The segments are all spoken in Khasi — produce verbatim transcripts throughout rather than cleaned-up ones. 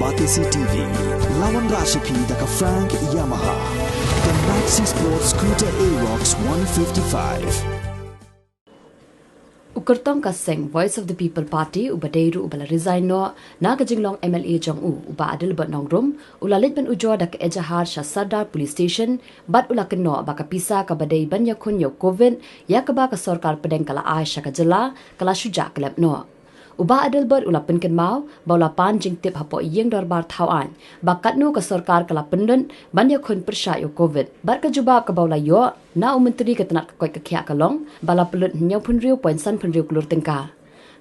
Batesi T V, la wanrah sha phi da ka Frank Yamaha, the Maxi Sport Scooter Aerox one fifty-five. U kyrtong ka seng Voice of the People Party uba dei ruh uba la resign noh na ka jinglong M L A jong u, u Bah Adelbert Nongrum, u la leit ban ujor da ka ejahar sha Sardar Police Station, bad u la kynnoh ba ka pisa kaba dei ban ïakhun ïa u Covid, ïa kaba ka sorkar pdeng ka la ai sha ka jylla, ka la shu jah khlem noh. U Bah Adelbert u la pynkynmaw ba u la pan jingtip hapoh ïing dorbar thaw aiñ ba katno ka sorkar ka la pynlut ban ïakhun pyrshah ïa u Covid, bad ka jubab kaba u la ïoh na u Myntri ka tnat ka koit ka khiah ka long ba la pynlut hynñiewphew hynriew point sanphew hynriew klur tyngka.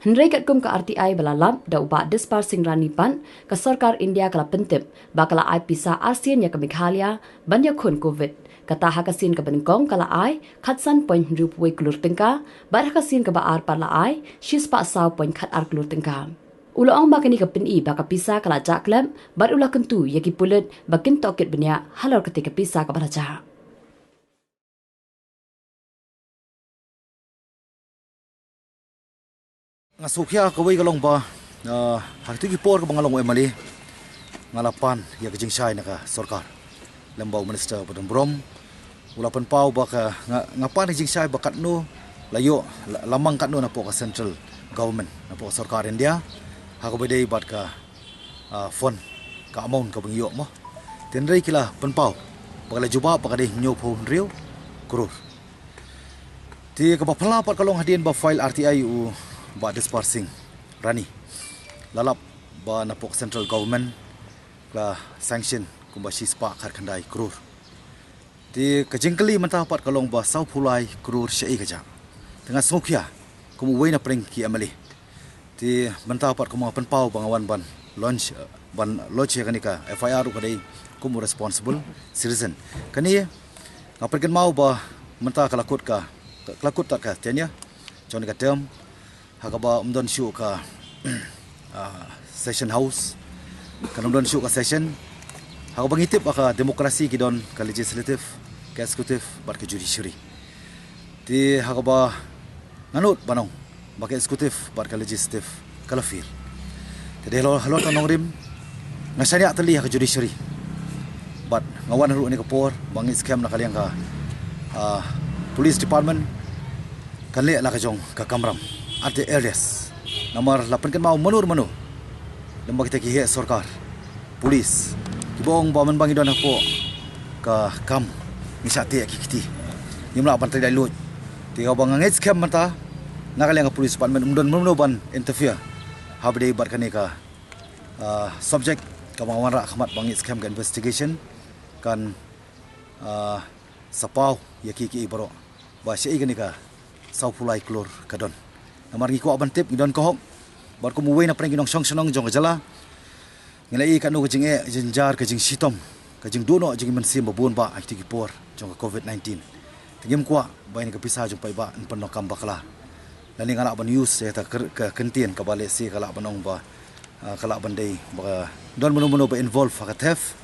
Hynrei katkum ka R T I ba la lap da u Bah Dispar Singh Rani pat, ka sorkar India ka la pyntip ba ka la ai pisa arsien ïa ka Meghalaya ban ïakhun Covid. Kata ha ka sien kaba nyngkong ka la ai khatsan point hynriewphew wei klur tyngka, bad ha ka sien kaba ar pat la ai shispah saw point khatar klur tyngka. U la ong ba kane ka pyni ba ka pisa ka la jah khlem, bad u la kyntu ïa ki pulit ba kin tohkit bniah halor katei ka pisa kaba la jah. Nga sngewkhia kawei ka long ba, ah, ha kito ki por kaba nga long u M L A, nga la pan ïa ka jingshai na ka sorkar lem bad u Minister ba don burom. U la pynpaw ba ka nga, nga pan ïa ka jingshai ba katno la ïoh, la, la mang katno napoh ka central government, napoh ka sorkar India, ha kaba dei bad ka, ah, fund, ka amount kaba ngi ïoh mo. Hynrei ki la pynpaw ba ka la jubab ba ka dei hynñiewphew hynriew klur. Te kaba phylla pat ka long hadien ba file R T I u Bah Dispar Singh Rani, la lap ba napoh ka central government ka la sanction kumba shispah khatkhyndai klur. Te ka jingkylli mynta pat ka long ba sawphew lai klur shaei ka jah. Te nga sngewkhia kum uwei na pdeng ki M L A. Te mynta pat kumba nga pynpaw ba nga wan ban launch, eh, ban lodge ïa kane ka F I R ruh ka dei kum u responsible citizen. Kane nga pynkynmaw ba mynta ka la kut ka, ka la kut tad ka tenure jong kane ka term, ha kaba ym don shuh ka, ah, session house, kan ym don shuh ka session. Ha kaba ngi tip ba ka democracy ki don ka legislative, ka executive bad ka judiciary. Te ha kaba nga nud ban ong ba ka executive bad ka legislative ka la fail. Te dei halor, halor tang nongrim nga shaniah tylli ha ka judiciary. Bad nga wan ruh ha kane ka por ba nga ngeit skhem na ka liang ka, ah, police department kan leh la ka jong ka kamram at the earliest. Namar la pynkynmaw mano mano lem bad kita ki heh sorkar, police, kiba ong ba mynba ngi don hapoh ka kam ngi shah teh ki kti, ngim lah ban trei laitluid. Te kaba nga ngeit skhem mynta na ka liang ka police department ym don mano mano ban interfere ha ba dei bad kane ka, ah, subject kaba nga wanrah khmat ba nga ngeit skhem ka investigation kan, ah, sa paw ïa kiei kiei baroh ba shaei kane ka sawphew lai klur ka don. Namar ngi kwah ban tip, ngi don ka hok bad kum uwei na pdeng ki nongshong shnong jong ka jylla, ngi la ïohi katno ka jingeh, jingjynjar, ka jingshitom, ka jingduh noh jingmynsiem ba bun ba ha kito ki por jong ka Covid nineteen. Te ngim kwah ba ïa kane ka pisa jong paidbah yn pyndonkam bakla. Lane nga lah ban use ïa kata ka kyr-, ka kyntien kaba lehse ka lah ban ong ba, ah, ka lah ban dei ba ka don mano mano ba involve ha ka theft,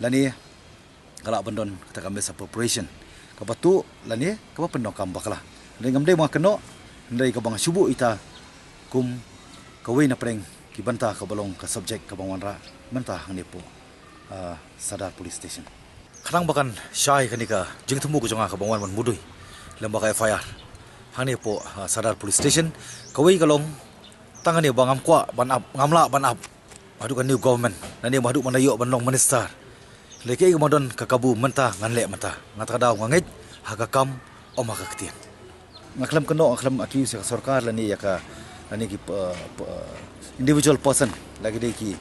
lane ka lah ban don kata ka misappropriation kaba tuh lane kaba pyndonkam bakla. Hynrei ngam dei ba nga kynnoh, hynrei kaba nga shu buh ïa kata kum kawei na pdeng ki bynta kaba long ka subject kaba nga wanrah mynta hangne hapoh, ah, Sadar Police Station. Khnang ba kan shai kane ka jingthmu ka jong nga kaba nga wan ban mudui lem bad ka F I R hangne hapoh, ah, Sadar Police Station, kawei ka long tang kane ba ngam kwah ban ap, ngam lah ban ap haduh ka new government, lane haduh ban da ïoh ban long minister. Hynrei kaei kaba nga don ka kabu mynta ngan leh mynta. Nga, kata ka daw nga ngeit ha ka kam, ym ha ka ktien. Nga khlem kynnoh, nga khlem accuse ïa ka sorkar lane ïa ka, lane ki, uh, uh, individual person, la ki dei ki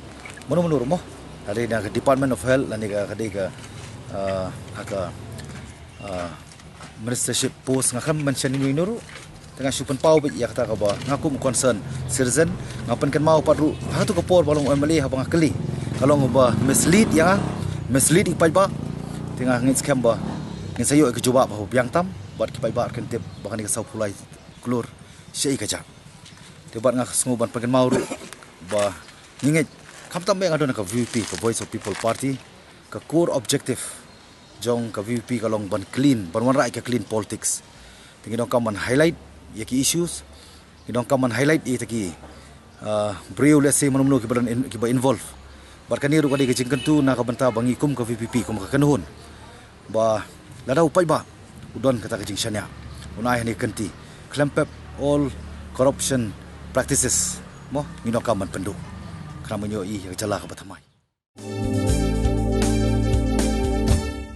mano mano ruh mo, la dei na ka Department of Health lane ka, ka dei ka, uh, ha ka, uh, ministership post, nga khlem mention ïano ïano ruh. Te nga shu pynpaw beit ïa kata kaba nga kum u concern citizen, nga pynkynmaw pat ruh ha kato ka por ba long M L A haba nga kylli, ka long ba mislead ïa nga, mislead ïa ki paidbah. Te nga ngeit skhem ba ngin sa ïoh ïa ka jubab haba biang tam bad ki paidbah kin tip ba kane ka sawphew lai klur shaei ka jah. Te bad nga sngew ban pynkynmaw ruh ba ngi ngeit, khamtam ba nga don ha ka V P P, ka Voice of People Party, ka core objective jong ka V P P ka long ban clean, ban wanrah ïa ka clean politics. Te ngi donkam ban highlight ïa ki issues, ngi donkam ban highlight ïa kita ki, uh, briew lehse mano mano kiba don in, kiba involve. Bad kane ruh ka dei ka jingkyntu na ka bynta ba ngi kum ka VPP, kum ka kynhun, ba lada u paidbah u don kata ka jingshaniah, un ai ha kane ka kynti, khlem pep all corruption practices, mo, ngin ïoh kam ban pynduh. Khnang ban ïohi ïa ka jylla kaba thymmai.